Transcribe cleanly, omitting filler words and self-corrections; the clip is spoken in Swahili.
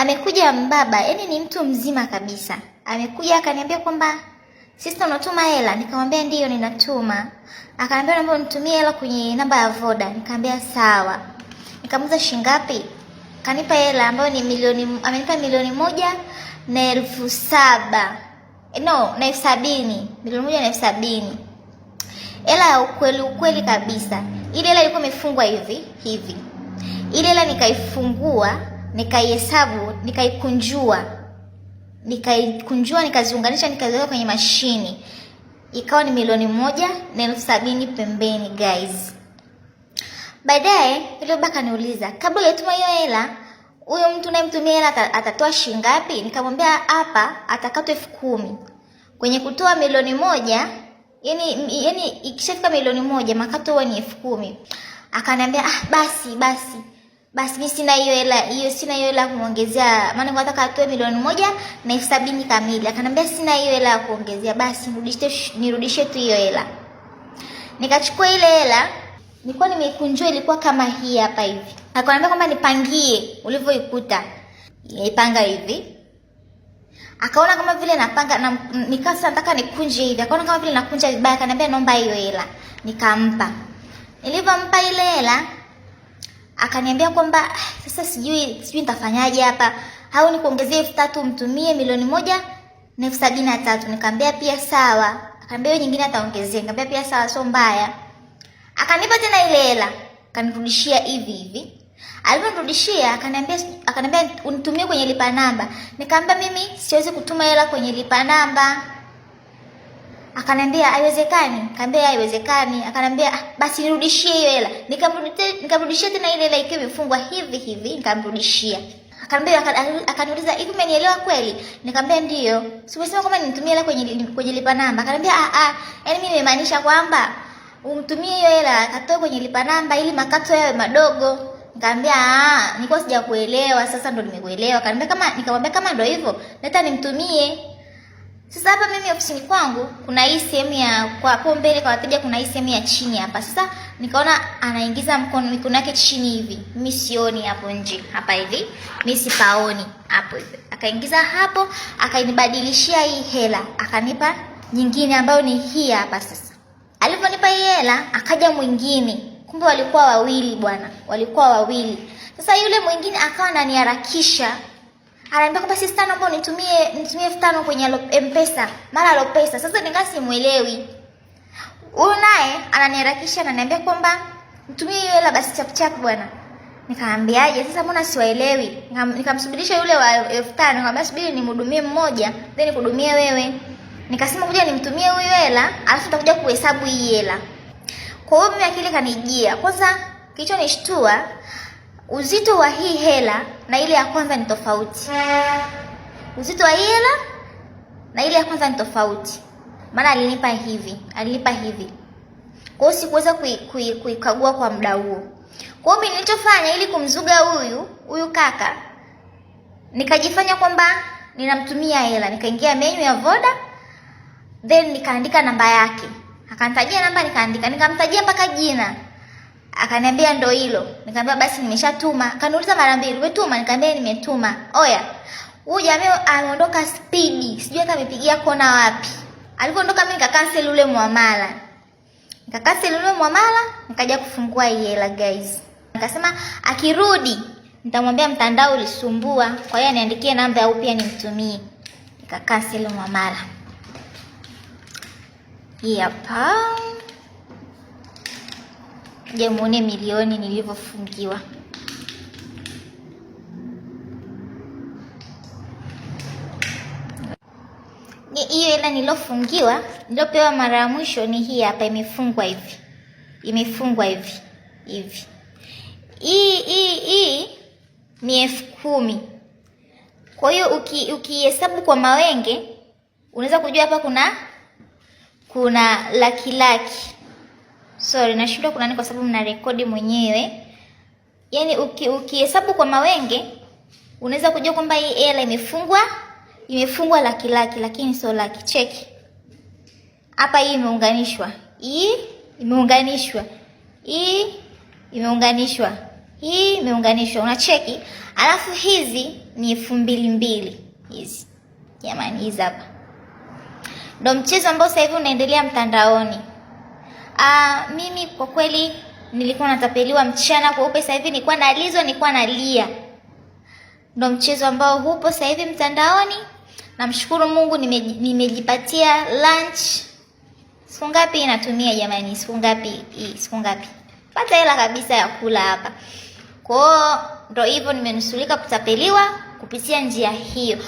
Amekuja mbaba, yaani ni mtu mzima kabisa. Amekuja akaniambia kwamba sister, unatuma hela? Nikamwambia ndiyo ninatuma. Akaniambia naomba unitumie hela kwenye namba ya Voda. Nikamwambia sawa. Nikamuuliza shilingi ngapi? Kanipa hela ambayo ni milioni, amenipa 1,007,000. No, na 70,000. 1,070,000. Hela ya ukweli ukweli kabisa. Ile hela ilikuwa imefungwa hivi hivi. Ile hela nikaifungua, nikaihesabu, nikaikunjua. Nikaikunjua, nikaziunganisha, nikaziweka kwenye mashini. Ikawa ni 1,070,000 pembeni guys. Baadaye yule baba akaniuliza, kabla hujatuma hiyo hela, huyo mtu unayemtumia hela atatoa shilingi ngapi? Nikamwambia hapa atakatwa 10,000. Kwenye kutoa 1,000,000, yani ikishafika 1,000,000 makato huwa ni 10,000. Akaniambia basi basi. Basi mimi sina hiyo hela, hiyo sina hiyo hela kumuongezea, maana nilikuwa nataka atoe 1,070,000 kamili. Akaniambia sina hiyo hela ya kuongezea, basi nirudishe tu hiyo hela. Nikachukua ile hela, nilikuwa nimeikunjua, ilikuwa kama hii hapa hivi. Akaniambia kwamba nipangie ulivyoikuta. Nilipanga hivi. Akaona kama vile napanga na nikasa nataka nikunje hivi. Akaona kama vile nakunja vibaya, akaniambia naomba hiyo hela. Nikampa. Nilipompa ile hela, akaniambia kwamba sasa sijui nitafanyaje hapa. Au nikuongezee 3,000 mtumie 1,073,000. Nikamwambia pia sawa. Akaniambia hiyo nyingine ataongezea. Nikamwambia pia sawa, sio mbaya. Akanipa tena ile hela, akanirudishia hivi hivi. Aliponirudishia akaniambia unitumie kwenye lipa namba. Nikamwambia mimi siwezi kutuma hela kwenye lipa namba. Akaniambia haiwezekani. Nikamwambia haiwezekani. Akaniambia basi nirudishie hiyo hela. Nikamrudishia tena ile hela ikiwa imefungwa hivi hivi, nikamrudishia. Akaniuliza hivi umenielewa kweli? Nikamwambia ndio. Si umesema kwamba nitumie hela kwenye lipa namba? Akaniambia yaani mimi nimemaanisha kwamba umtumie hiyo hela akatoe kwenye lipa namba ili makato yawe madogo. Nikamwambia nilikuwa sijakuelewa, sasa ndo nimekuelewa. Nikamwambia kama ndo hivyo, leta nimtumie. Sasa hapa mimi ofisini kwangu kuna hii sehemu ya kwa hapo mbele kwa wateja, kuna hii sehemu ya chini hapa. Sasa nikaona anaingiza mikono yake chini hivi. Mimi sioni hapo nje hapa hivi. Mimi sipaoni hapo hivi. Akaingiza hapo, akainibadilishia hii hela, akanipa nyingine ambayo ni hii hapa sasa. Aliponipa hii hela, akaja mwingine. Kumbe walikuwa wawili bwana, walikuwa wawili. Sasa yule mwingine akawa ananiharakisha. Ananiambia kwamba sister, naomba nitumie 5,000 kwenye M-Pesa, mara Alopesa. Sasa nikawa simuelewi. Huyu naye ananiharakisha, ananiambia kwamba nitumie hiyo hela basi chap chap bwana. Nikamwambiaje sasa, mbona siwaelewi? Nikamsubirisha yule wa 5,000, nikamwambia subiri nimhudumie mmoja, then nikuhudumie wewe. Nikasema kuja nimtumie huyu hela, alafu nitakuja kuhesabu hii hela. Kwa hiyo mimi akili kanijia. Kwanza kilichonishtua, uzito wa hii hela na ile ya kwanza ni tofauti. Uzito wa hii hela na ile ya kwanza ni tofauti. Maana alinipa hivi, alinipa hivi. Kwa hiyo sikuweza kuikagua kwa muda huo. Kwa hiyo mimi nilichofanya ili kumzuga huyu kaka, nikajifanya kwamba ninamtumia hela, nikaingia menu ya Voda, then nikaandika namba yake. Akanitajia namba nikaandika, nikamtajia mpaka jina. Akaniambia ndo hilo. Nikamwambia basi nimeshatuma. Akaniuliza mara mbili, umetuma? Nikamwambia nimetuma. Oya, huyu jamaa ameondoka speed, sijui hata amepigia kona wapi. Alipoondoka mimi nikacancel ule muamala. Nikacancel ule muamala, nikaja kufungua hii hela guys. Nikasema akirudi nitamwambia mtandao ulisumbua, kwa hiyo aniandikie namba au pia nimtumie. Nikacancel muamala. Hii hapa. Je, muone milioni nilivyofungiwa. Ni hiyo hela nilofungiwa, nilopewa mara ya mwisho ni hii hapa, imefungwa hivi. Imefungwa hivi. Hivi. Hii ni 10,000. Kwa hiyo ukihesabu kwa mawenge unaweza kujua hapa kuna laki laki. Sorry, nashindwa kuna nini kwa sababu mna rekodi mwenyewe. Yaani ukihesabu kwa mawenge unaweza kujua kwamba hii hela imefungwa laki laki, lakini sio laki. Check. Hapa hii imeunganishwa. Hii imeunganishwa. Hii imeunganishwa. Hii imeunganishwa. Unacheki? Alafu hizi ni 2000 hizi. Jamani, hizi hapa. Ndo mchezo ambao sasa hivi unaendelea mtandaoni. Mimi kwa kweli nilikuwa natapeliwa mchana kweupe, sasa hivi nilikuwa nalizwa, nilikuwa nalia. Ndo mchezo ambao hupo sasa hivi mtandaoni. Namshukuru Mungu nimejipatia lunch. Siku ngapi inatumia jamani? Siku ngapi hii? Siku ngapi? Pata hela kabisa ya kula hapa. Kwa hiyo ndo hivyo, nimenusurika kutapeliwa kupitia njia hiyo.